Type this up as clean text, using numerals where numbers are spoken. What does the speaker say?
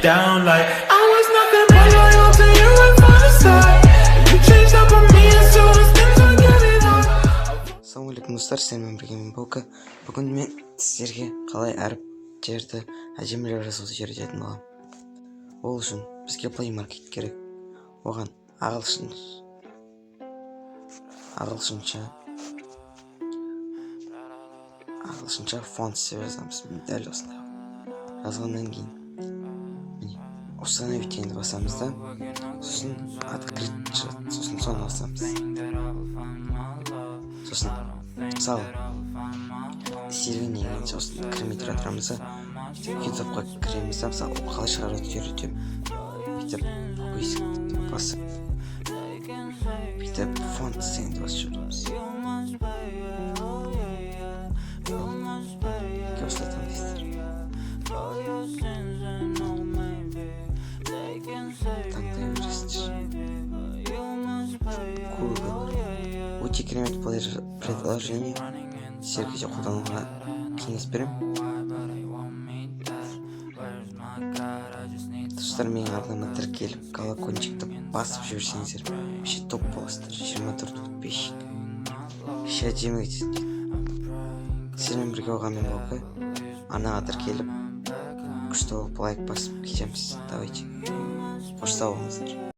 down like I was nothing but loyal to you at first sight. You changed up on me as soon as things were getting hard. Ассалаумағалейкум, достар! Сіздермен бірге мен, Бока. Бүгін мен сіздерге қалай әріптерді әдемілеп жазуды үйрететін боламын. Ол үшін бізге Play Market керек. Оған ағылшынша font деп жазамыз. Дәл осындай жазғаннан кейін, міне, «Установить» дегенді басамыз да, сосын «Открыть» шығады, сосын соны басамыз. Сосын, мысалы, істелгеннен кейін, сосын кірмей тұра тұрамыз да, Ютубқа кіреміз да, мысалы, қалай шығаруды үйретемін. Бүйтіп поиск басып, бүйтіп font дегенді басып жібереміз. Мінекей, осылай таңдайсыздар, таңдай бересіздер. Көбі бар. Өте керемет приложение, сіздерге де қолдануға кеңес беремін. Достар, менің арнама тіркеліп, колокольчикті басып жіберсеңіздер, вообще топ боласыздар. 24 подписчик, вообще әдемі кетеді. Сіздермен бірге болған мен, Бока. Арнаға тіркеліп, күшті болып лайк басып кетеміз. Давайте, қош, сау болыңыздар.